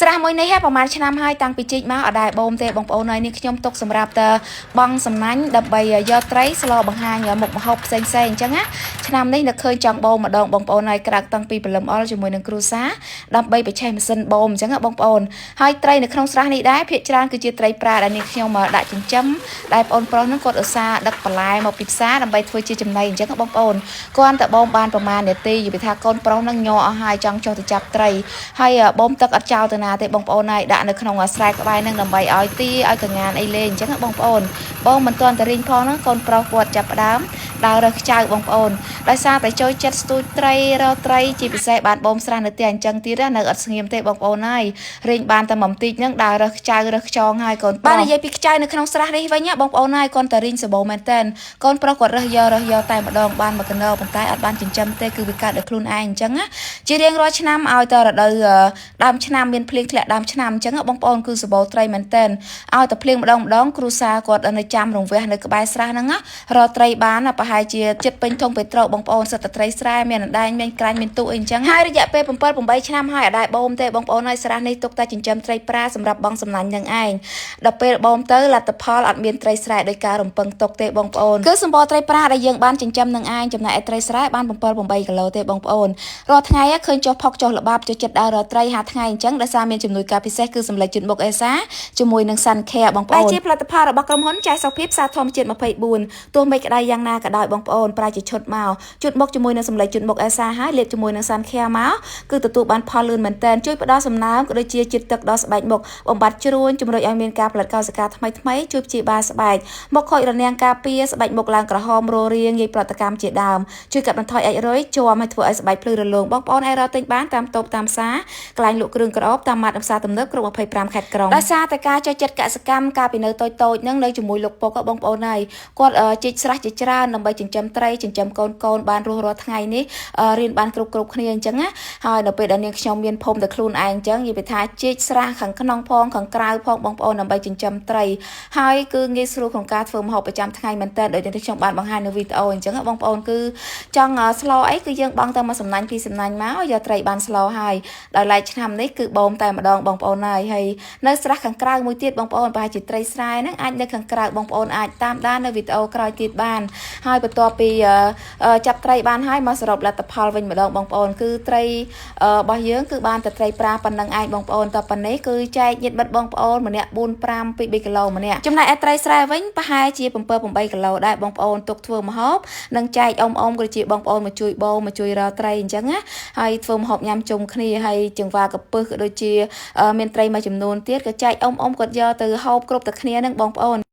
ស្រះមួយនេះហ่ะប្រហែលឆ្នាំហើយតាំងពីជីកមកអត់ដែរបូមទេបងប្អូនហើយនេះខ្ញុំទុកសម្រាប់តបងសំណាញ់ដើម្បីយកត្រីស្លបង្ហាញមុខម្ហូបផ្សេងៗអញ្ចឹងណាឆ្នាំនេះនៅឃើញចង់បូមម្ដងបងប្អូនហើយក្រៅតាំងពីព្រលឹមអល់ជាមួយនឹងគ្រួសារដើម្បីបច្ឆេះម៉ាស៊ីនបូមអញ្ចឹងណាបងប្អូនហើយត្រីនៅក្នុងស្រះនេះដែរភាគច្រើនគឺជាត្រីប្រាដែលនេះខ្ញុំដាក់ចិញ្ចឹមដែលបងប្រុសហ្នឹងគាត់ឧស្សាហ៍ដឹកបន្លែមកពីផ្សារដើម្បីធ្វើជាចំណីអញ្ចឹងណាបងប្អូនគាត់តែបូមបានប្រហែលនាទីយល់ថាកូនប្រុសហ្នឹងញ័រអស់ហើយចង់ចុះទៅចាប់ត្រីហើយបូមទឹកអត់ចោលទៅណាទេបងប្អូនហើយដាក់នៅក្នុងស្រែក្បែរហ្នឹងដើម្បីឲ្យទាឲ្យកងានអីលេងអញ្ចឹងណាបងប្អូនបងមិនទាន់តែរីងផងហ្នឹងកូនប្រុសគាត់ចាប់ផ្ដើមដើររើសខ្ចៅបងប្អូនដោយសារតែចូលចិត្តស្ទូចត្រីរកត្រីជាពិសេសបានបូមស្រះនៅផ្ទះអញ្ចឹងទៀតនៅអត់ស្ងៀមទេបងប្អូនហើយរីងបានតែមួយបន្តិចហ្នឹងដើររើសខ្ចៅរើសខ្យងហើយកូនប្រុសបាននិយាយពីខ្ចៅនៅក្នុងស្រះនេះវិញណាបងប្អូនហើយគាត់តែរីងសបោមែនតើកូនប្រុសគាត់រើសយករើសយកតែម្ដងបានមួយកណោប៉ុន្តែអត់បានចិញ្ចឹមទេគឺវាកើតដោយខ្លួនឯងអញ្ចឹងណាជារៀងរាល់ឆ្នាំឲ្យតែរដូវដើមឆ្នាំមានភ្លៀងធ្លាក់ដើមឆ្នាំអញ្ចឹងបងប្អូនគឺសបោត្រីមែនតើឲ្យតែភ្លៀងម្ដងម្ដងគ្រួសារគាត់នៅចាំរង្វះនៅក្បែរស្រះហ្នឹងណារកត្រីបានប្រហែលជាចិត្តពេញធុងពេត្រូបងប្អូនសិតតែត្រីស្រែមានអណ្ដែងមានក្រាញ់មានទូអីអញ្ចឹងហើយរយៈពេល7 8ឆ្នាំហើយអត់ដែរបូមទេបងប្អូនហើយស្រះនេះទុកតែចិញ្ចឹមត្រីប្រាសម្រាប់បងសំណាញ់នឹងឯងដល់ពេលបូមទៅលទ្ធផលអត់មានត្រីស្រែដោយការរំពឹងទុកទេបងប្អូនគឺសម្បូរត្រីប្រាដែលយើងបានចិញ្ចឹមនឹងឯងចំណែកឯត្រីស្រែបាន7 8គីឡូទេបងប្អូនរាល់ថ្ងៃឃើញចុះផុកចុះល្បាប់ចុះចិត្តដើររកត្រីហាថ្ងៃអញ្ចឹងដោយសារមានជំនួយការពិសេសគឺសម្លេចជូនមុខអេសាជាមួយនឹង Sun Care បងប្អូនដែលជាផលិតផលរបស់ក្រុមហ៊ុនចែកសុភាពសាធម្មជាតិ24ទោះមិនក្តៅយ៉ាងណាក៏ដោយបងប្អូនប្រើជាឈុតមកជូតមុខជាមួយនឹងសម្លេចជូតមុខអេសាហើយលាបជាមួយនឹង Sun Care មកគឺទទួលបានផលលឿនមែនទែនជួយផ្ដល់សំណើមក៏ដូចជាជាតិទឹកដល់ស្បែកមុខបំបត្តិជ្រួញជំរុញឲ្យមានការផលិតកោសិកាថ្មីថ្មីជួយព្យាបាលស្បែកមុខខូចរនាំងការពារស្បែកមុខឡើងក្រហមររាងងាយប្រតិកម្មជាដើមជួយកាត់បន្ថយអាចរុយជាំឲ្យធ្វើឲ្យស្បែកភ្លឺរលោងបងប្អូនអាចរកទិញបានតាមតូបតាមផ្សារកន្លែងលក់គ្រឿងក្រអូបតាមម៉ាតផ្សារទំនើបគ្រប់25ខេត្តក្រុងដោយសារតែការចូលចិត្តកសិកម្មកាលពីនៅតូចតូចហ្នឹងនៅជាមួយលោកពុកបងប្អូនហើយគាត់ជីកស្រះជាច្រើនដើម្បីចិញ្ចឹមត្រីចិញ្ចឹមកូនកូនបានរស់រាល់ថ្ងៃនេះរៀនបានគ្រប់គ្រប់គ្នាអញ្ចឹងណាហើយនៅពេលដែលនាងខ្ញុំមានភូមិតែខ្លួនឯងអញ្ចឹងនិយាយថាជីកស្រះខាងក្នុងផងខាងក្រៅផងបងប្អូនដើម្បីចិញ្ចឹមត្រីហើយគឺងាយស្រួលក្នុងការធ្វើម្ហូបប្រចាំថ្ងៃមែនតើដោយដែលខ្ញុំបានបង្ហាញនៅវីដេអូអញ្ចឹងបងប្អូនគឺចង់ស្លអីគឺយើងបង់តែមួយសំណាញ់ពីរសំណាញ់មកយកត្រីបានស្លហើយដោយឡែកឆ្នាំនេះគឺបូមតែម្ដងបងប្អូនហើយហើយនៅស្រះខាងក្រៅមួយទៀតបងប្អូនប្រហែលជាត្រីស្រែហ្នឹងអាចនៅខាងក្រៅបងប្អូនអាចតាមដាននៅវីដេអូក្រោយទៀតបានហើយបន្ទាប់ពីចាប់ត្រីបានហើយមកសរុបលទ្ធផលវិញម្ដងបងប្អូនគឺត្រីរបស់យើងគឺបានតែត្រីប្រាប៉ុណ្ណឹងឯងបងប្អូនតប៉ុណ្ណេះគឺចែកញាតិមិត្តបងប្អូនម្នាក់4 5 2 3គីឡូម្នាក់ចំណែកឯត្រីស្រែវិញប្រហែលជា7 8គីឡូដែរបងប្អូនទុកធ្វើម្ហូបនិងចែកអ៊ំអ៊ំក៏ជាបងប្អូនមកជួយបូមមកជួយរកត្រីអញ្ចឹងណាហើយធ្វើម្ហូបញ៉ាំជុំគ្នាហើយចង្វាកពឹសក៏ដូចជាមានត្រីមួយចំនួនទៀតក៏ចែកអ៊ំអ៊ំគាត់យកទៅហូបគ្រប់តែគ្នានឹងបងប្អូន។